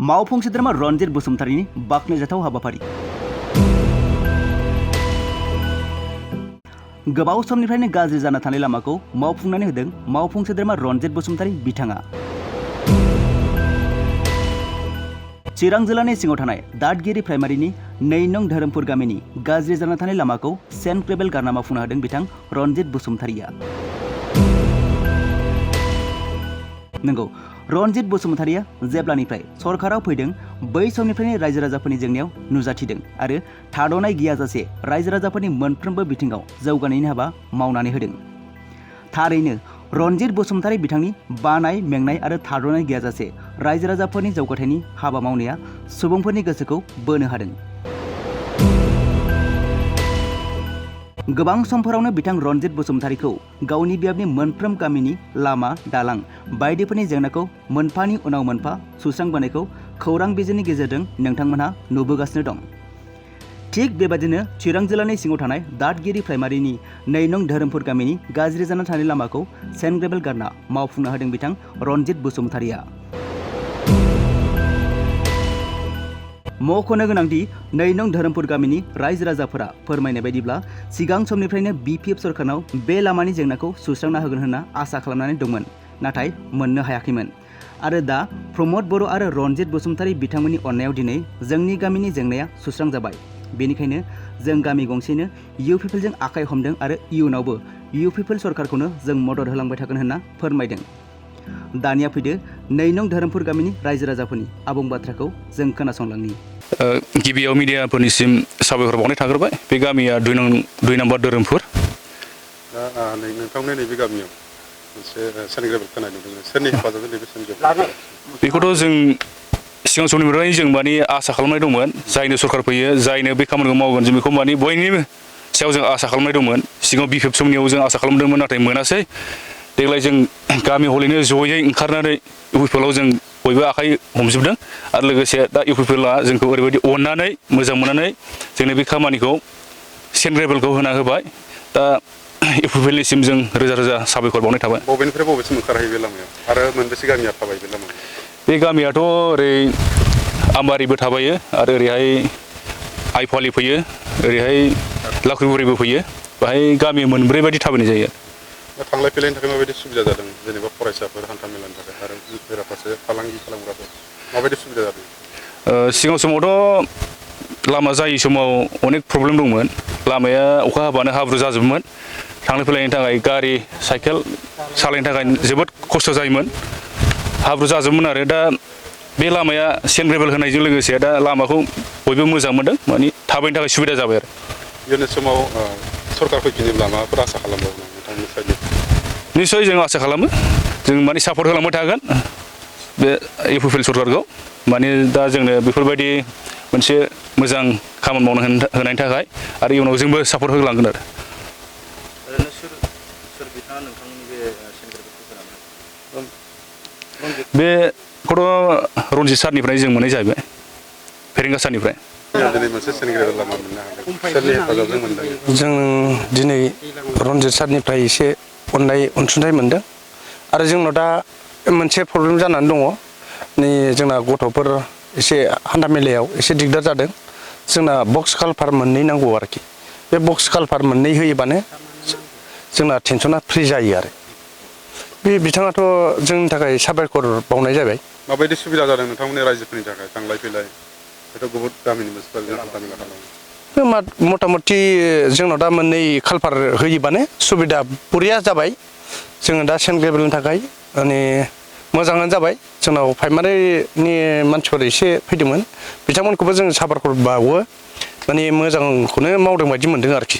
मावफुं सोद्रोमा रनजित बसुमतारीनि बाख्नायजाथाव हाबाफारि। गोबाव समनिफ्रायनो गाज्रि जाना थानाय लामाखौ मावफुंनानै होदों मावफुं सोद्रोमा रनजित बसुमतारी बिथाङा। चिरां जिल्लानि सिङाव थानाय दादगिरि प्राइमारिनि 2 नं धोरोमपुर गामिनि गाज्रि जाना थानाय लामाखौ सेन्ट ग्रेभेल गारना मावफुंना होदों बिथां रनजित बसुमतारीया। नंगौ, रनजित बसुमतारीया जेब्लानिफ्राय सरकाराव फैदों बै समनिफ्रायनो रायजो राजाफोरनि जेंनायाव नुजाथिदों आरो थाद'नाय गैयाजासे रायजो राजाफोरनि मोनफ्रोमबो बिथिङाव जौगानायनि हाबा मावनानै होदों। थारैनो रनजित बसुमतारी बिथांनि बानाय मेंनाय आरो थाद'नाय गैयाजासे रायजो राजाफोरनि जौगाथायनि हाबा मावनाया सुबुंफोरनि गोसोखौ बोनो हादों। गोबां समफोरावनो बिथां रनजित बसुमतारीखौ गावनि बियाबनि मोनफ्रोम गामिनि लामा दालां बायदिफोरनि जेंनाखौ मोनफानि उनाव मोनफा सुस्रांबोनायखौ खौरां बिजोंनि गेजेरजों नोंथांमोनहा नुबोगासिनो दं। थिग बेबादिनो चिरां जिल्लानि सिङाव थानाय दादगिरि प्राइमारिनि 2 नं धोरोमपुर गामिनि गाज्रि जाना थानाय लामाखौ सेन्ट ग्रेभेल गारना मावफुंना होदों बिथां रनजित बसुमतारीया। मख'नो गोनांदि 2 नं धोरोमपुर गामिनि रायजो राजाफोरा फोरमायनाय बायदिब्ला सिगां समनिफ्रायनो BPF सरकारनाव बे लामानि जेंनाखौ सुस्रांना होगोन होनना आसा खालामनानै दंमोन, नाथाय मोननो हायाखैमोन। आरो दा प्रमद बर' आरो रनजित बसुमतारी बिथांमोननि अननायाव दिनै जोंनि गामिनि जेंनाया सुस्रांजाबाय। बेनिखायनो जों गामि गंसेनो UPPILजों आखाइ हमदों आरो इयुनावबो UPPIL सरकारखौनो जों मदद होलांबाय थागोन होनना फोरमायदों। दानिया फैदो 2 नं धोरोमपुर गामिनि रायजो राजाफोरनि आबुं बाथ्राखौ जों खोनासंलांनि। गिबियाव मिडियाफोरनिसिम साबायखर बावनाय थाग्रोबाय। बे गामिया 2 नम्बर धोरोमपुर। दा नोंथांनि नैबे गामियाव मोनसे सेन्ट ग्रेभेल खोनाय नुदों। सोरनि हेफाजाबजों नैबे सेन्ट ग्रेभेल? बेखौथ' जों सिगां समनिफ्रायनो जों आसा खालामनाय दंमोन। जायनो सरकार फैयो जायनो बे खामानिखौ मावगोन जों बेखौ बयनिबो सायाव जों आसा खालामनाय दंमोन। सिगाङाव BPF समनियाव जों आसा खालामदोंमोन, नाथाय मोनासै। देग्लाय जों गामि हलैनो जयै ओंखारनानै UPPILआव जों बयबो आखाइ हमजोबदों आरो लोगोसे दा UPPILआ जोंखौ ओरैबायदि अननानै मोजां मोननानै जोंनो बे खामानिखौ सेन्ट ग्रेभेलखौ होना होबाय। दा UPPILनिसिम जों रोजा रोजा साबायखर बावनाय थाबाय। बबेनिफ्राय बबेसिम ओंखारहैयो बे लामायाव आरो मोनबेसे गामिया थाबाय बे लामायाव? बे गामियाथ' ओरै आमबारिबो थाबायो आरो ओरैहाय आइफवालि फैयो, ओरैहाय लाख्रिगुरिबो फैयो। बाहाय गामि मोनब्रै बायदि थाबायनाय जायो। थांलाय फैलायनि थाखाय माबायदि सुबिदा जादों? जेनेबा फरायसाफोर हान्था मेलानि थाखाय आरो बेराफारसे फालांगि खालामग्राफोर माबायदि सुबिदा जादों? सिगां समावथ' लामा जायै समाव अनेक प्रब्लेम दंमोन। लामाया अखा हाबानो हाब्रु जाजोबोमोन। थांलाय फैलायनि थाखाय गारि साइकेल सालायनो थाखाय जोबोद खस्थ' जायोमोन, हाब्रु जाजोबोमोन आरो दा बे लामाया सेन्ट ग्रेभेल होनायजों लोगोसे दा लामाखौ बयबो मोजां मोनदों। थाबायनो थाखाय सुबिदा जाबाय आरो। इयुन समाव सरकार फैफिनोब्ला माबाफोर आसा खालामबावो नोंथांनिफ्राय? निस्सय जों आसा खालामो। जों सापर्ट होलांबाय थागोन बे UPPIL सरकारखौ। दा जोंनो बेफोरबायदि मोनसे मोजां खामानि मावनो होनायनि थाखाय आरो इयुनाव जोंबो सापर्ट होलांगोन आरो। ओरैनो सोर बिथाङा नोंथांनि बे सेन्ट ग्रेभेलखौ होनानै? बेखौथ' रनजित सारनिफ्राय जों मोननाय जाहैबाय, फेरेंगा सारनिफ्राय। दिनै मोनसे सेन्ट ग्रेभेल लामा मोननो हादों। सोरनि हेफाजाबजों मोनदों? जों दिनै रनजित सारनिफ्राय एसे अनसुंथाइ मोनदों आरो जोंनाव दा मोनसे प्रब्लेम जानानै दङ। जोंना गथ'फोर एसे हान्था मेलायाव एसे दिगदार जादों। जोंना बक्स कालभार 2 नांगौ आरोखि। बे बक्स कालभार 2 होयोबानो जोंना टेनसना फ्रि जायो आरो। बे बिथाङाथ' जोंनि थाखाय साबायखर बावनाय जाबाय। माबायदि सुबिदा जादों नोंथांमोननि रायजोफोरनि थाखाय थांलाय फैलाय? बेथ' गुबुन गामिनि मानसिफोरजों हान्था मेला खालामो। मथा मथि जोंनाव दा 2 कालभार होयोबानो सुबिदा बरिया जाबाय। जोङो दा सेन्ट ग्रेभेलनि थाखाय मोजाङानो जाबाय। जोंनाव प्राइमारिनि मानसिफोर एसे फैदोंमोन, बिथांमोनखौबो जों साबायखर बावो। मोजांखौनो मावदों बायदि मोनदों आरोखि।